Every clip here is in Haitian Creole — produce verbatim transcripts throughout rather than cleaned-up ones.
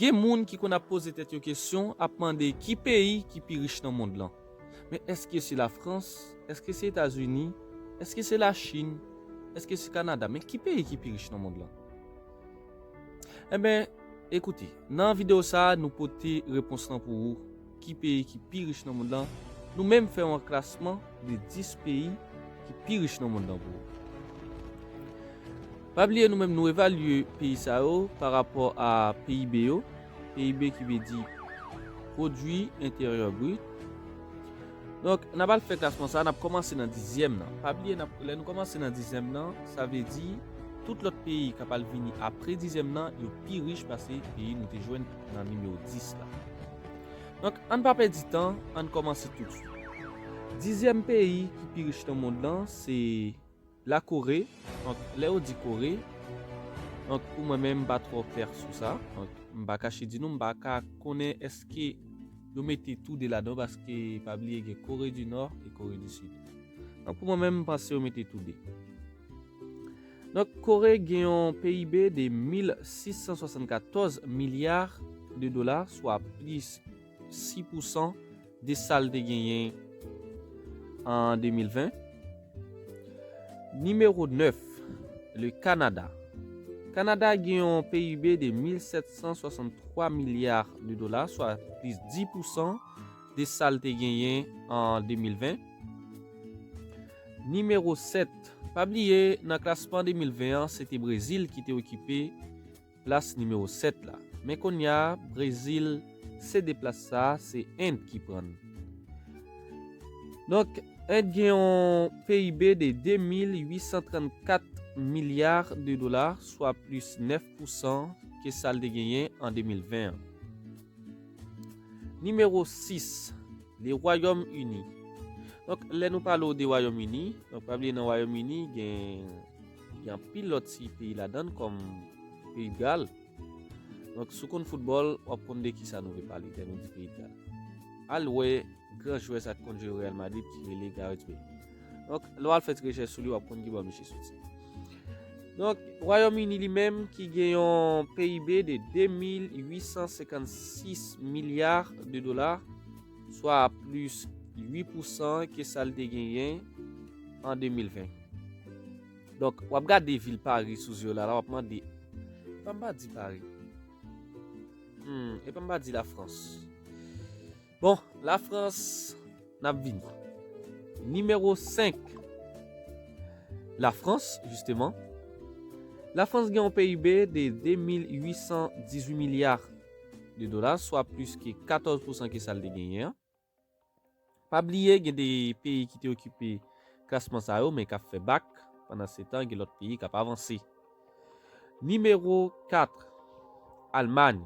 Gen moun ki konn ap poze tèt yo kesyon, ap mande ki peyi ki pi rich nan mond lan. Men èske se Lafrans? Èske se Etazini? Èske se Lachin? Èske se Kanada? Men ki peyi ki pi rich nan mond lan? Enben, ekoute, nan videyo sa a, nou pote repons lan pou ou. Ki peyi ki pi rich nan mond lan? Nou menm fè yon klasman de dis peyi ki pi rich nan mond lan pou ou. Pa bliye, nou menm nou evalye peyi sa yo pa rapò a P I B yo, P I B ki vle di Pwodui Enteryè Brit. Donk, n ap al fè klasman sa, n ap kòmanse nan dizyèm nan. Pa bliye, n ap, lè nou kòmanse nan dizyèm nan, sa vle di tout lòt peyi k ap al vini apre dizyèm nan, yo pi rich pase peyi nou te jwenn nan nimewo dis la. Donk, ann pa pèdi tan, ann kòmanse toutswit. Dizyèm peyi ki pi rich nan mond lan, se Lakore. Donk, lè yo di Kore, donk, pou mwen menm, m pa twò klè sou sa. Donk, m pa kache di nou, m pa ka konnen èske yo mete tou de ladan, paske pa bliye gen Kore di Nò e Kore di Sid. Donk, pou mwen menm, m panse yo mete tou de. Donk, Kore gen yon P I B de mil sis san swasannkatòz milya de dola, swa plis sis pousan de sa l te genyen an de mil ven. Nimewo nèf, le Kanada. Kanada gen yon P I B de mil sèt san swasanntwa milya de dola, swa plis dis pousan de sa l te genyen an de mil ven. Nimewo sèt, pa bliye, nan klasman de mil ven an, se te Brezil ki te okipe plas nimewo sèt la. Men kounye a, Brezil sede plas sa a, se End ki pran l. Donk, End gen yon P I B de de mil uit san trannkat milya de dola, swa plis nèf pousan ke sa l te genyen an de mil ven an. Nimewo sis, le Wayòm Ini. Donk, lè nou pale w de Wayòm Ini, donk, pa bliye nan Wayòm Ini, gen, gen anpil lòt ti peyi ladan l, kòm Peyi Gal. Donk, si w konn foutbòl, w ap konn de kisa nou vle pale lè nou di Peyi Gal. Al wè gran jwè sa k konn jwe Real Madrid ki rele Gareth Bale. Donk, lè w al fè ti rechèch sou li, w ap konn ki bò misye soti. Donk, Wayòm Ini li menm ki gen yon P I B de de mil uit san senkannsis milya de dola, swa plis uit pousan ke sa l te genyen an de mil ven. Donk, w ap gade vil Pari sou zye w la, la w ap mande, epa m pa di Pari. Hmm, epa m pa di Lafrans. Bon, Lafrans, n ap vini. Nimewo senk, Lafrans, jisteman. Lafrans gen yon P I B de de mil uit san dizuit milya de dola, swa plis ke katòz pousan ke sa l te genyen an. Pa bliye, gen de peyi ki te okipe klasman sa yo, men k ap fè bak. Pandansetan, gen lòt peyi k ap avanse. Nimewo kat, Almay.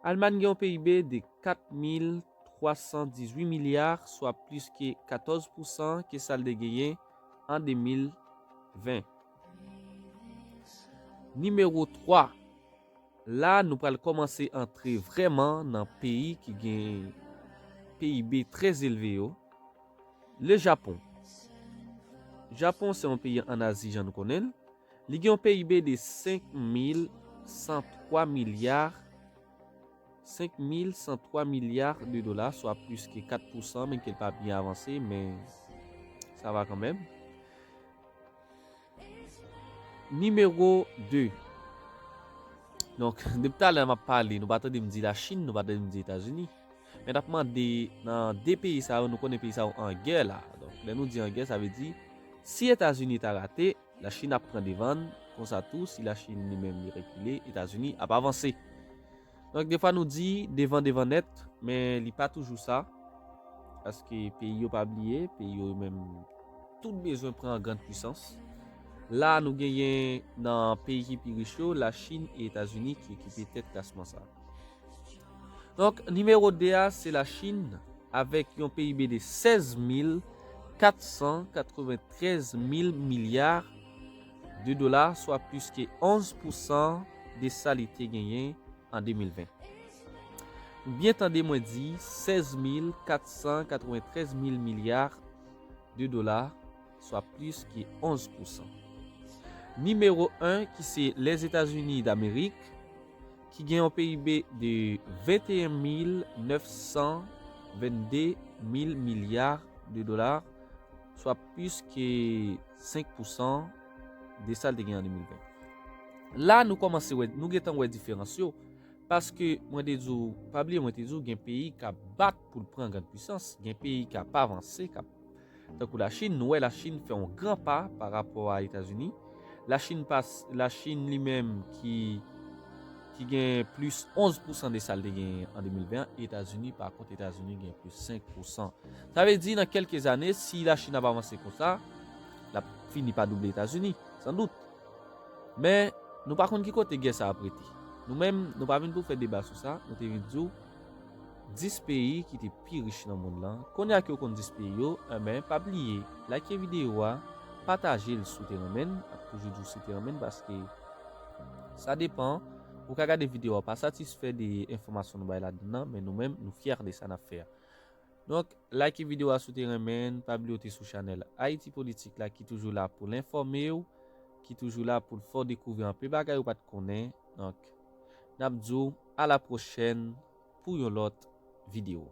Almay gen yon P I B de kat mil twa san dizuit milya, swa plis ke katòz pousan ke sa l te genyen an de mil ven. Nimewo twa, la, nou pral kòmanse antre vrèman nan peyi ki gen P I B trè elve yo. Le Japon. Japon se yon peyi ann Azi, jan nou konnen l. Li gen yon P I B de senk mil san twa milya, senk mil san twa milya de dola, swa plis ke kat pousan, men ke l pa byen avanse, men sa va kanmenm. Nimewo de. Donk, depi talè m ap pale, nou pa tande m di Lachin, nou pa tande m di Etazini. Men n ap mande nan de peyi sa yo, nou konnen peyi sa yo an gè la. Donk, lè nou di an gè, sa vle di, si Etazini ta rate, Lachin ap pran devan l, konsa tou, si Lachin li menm li rekile, Etazini ap avanse. Donk, defwa nou di devan, devan nèt, men li pa toujou sa. Paske peyi yo pa bliye, peyi yo menm tout bezwen pran grann pwisans. La, nou genyen nan peyi ki pi rich yo, Lachin e Etazini ki okipe tèt klasman sa. Donk, nimewo de a, se Lachin, avèk yon P I B de sèz mil kat san katreventrèz mil milya de dola, swa plis ke onz pousan de sa li te genyen an de mil ven. Byen tande mwen di sèz mil kat san katreventrèz mil milya de dola, swa plis ke onz pousan. Nimewo en, ki se Lèzetazini Damerik, ki gen yon P I B de venteyen mil nèf san vennde mil milya de dola, swa plis ke senk pousan de sa l te gen an de mil ven. La, nou kòmanse wè, nou gentan wè diferans yo, paske mwen te di w, pa bliye mwen te di w, gen peyi k ap bat pou l pran grann pwisans, gen peyi k ap avanse, k ap, tankou Lachin, nou wè Lachin fè yon gran pa pa rapò a Etazini. Lachin pas, Lachin li menm ki, ki gen plis onz pousan de sa l te gen an de mil ven an, Etazini, pa kont, Etazini gen plis senk pousan. Sa vle di, nan kèlke zane, si Lachin ap avanse konsa, l ap fini pa double Etazini, san dout. Men, nou pa konn ki kote gè sa ap rete. Nou menm, nou pa vin pou fè deba sou sa, nou te vin di w, dis peyi ki te pi rich nan mond lan. Kounye a ke w konn dis peyi yo, enben, pa bliye, like videyo a, pataje l si w te renmen, m ap toujou di w si w te renmen, paske sa depan, ou ka gade videyo a, w pa satisfè de enfòmasyon nou bay ladan nan, men nou menm, nou fyè de sa n ap fè a. Donk, like videyo a si w te renmen, pa bliye w te sou chanèl Ayiti Politik la ki toujou la pou l enfòme w, ki toujou la pou l fè w dekouvri anpil bagay ou pa t konnen. Donk, n ap di w a la pwochèn pou yon lòt videyo.